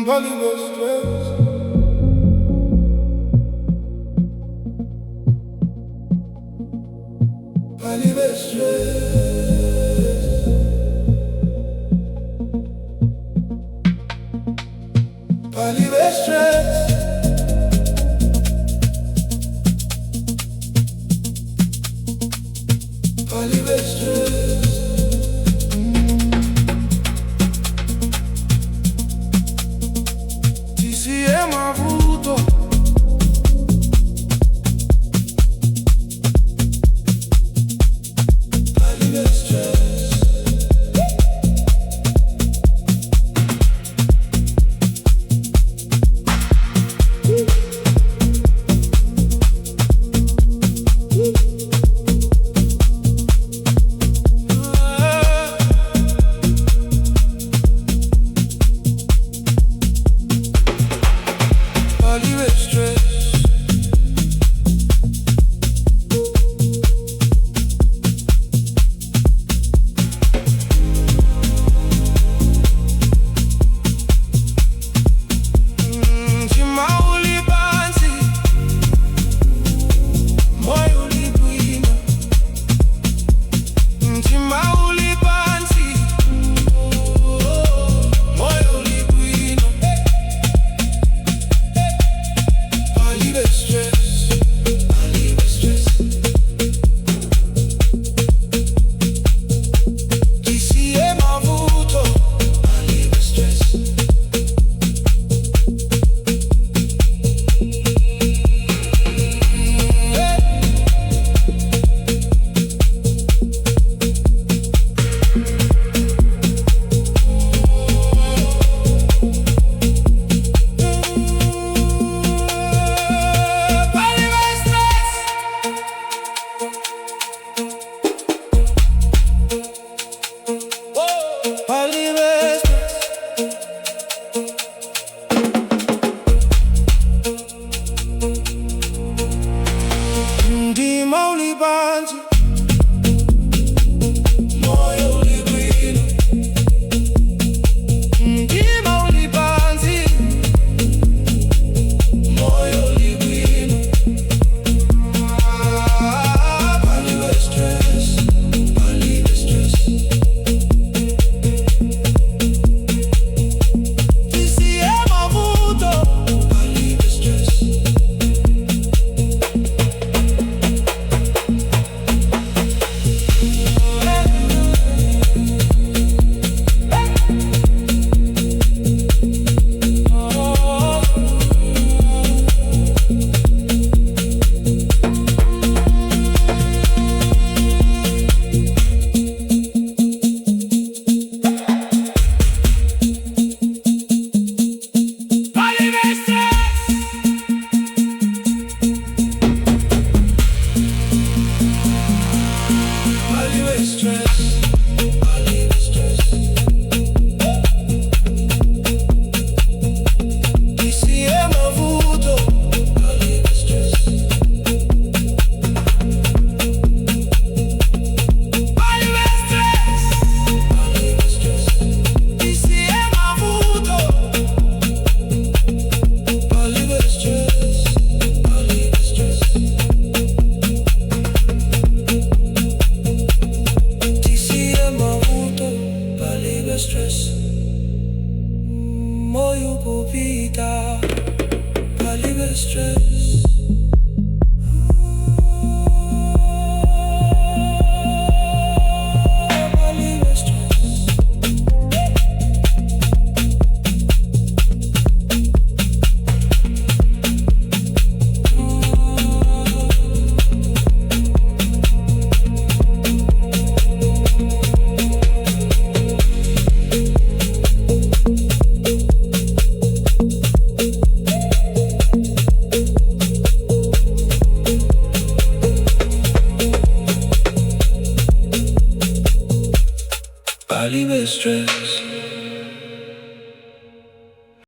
Palibe stress. Palibe stress. Palibe stress. Palibe stress. Tisiye mavuto. Palibe stress. Palibe stress. Mtima uli pansi, moyo uli bwino. Mtima uli pansi, moyo uli bwino. Palibe stress, palibe stress. Tisiye mavuto, palibe stress. Palibe stress. Palibe stress. Mtima uli pansi, moyo uli bwino. Mtima uli pansi, moyo uli bwino. Palibe stress, palibe stress. Tisiye mavuto, palibe stress. Palibe stress. Palibe stress. Palibe stress. Tisiye mavuto. Palibe stress. Palibe stress. Palibe stress. Tisiye mavuto. Palibe stress. Palibe stress. Tisiye mavuto, palibe stress. Moyo kupita, palibe stress. Palibe stress. Palibe stress.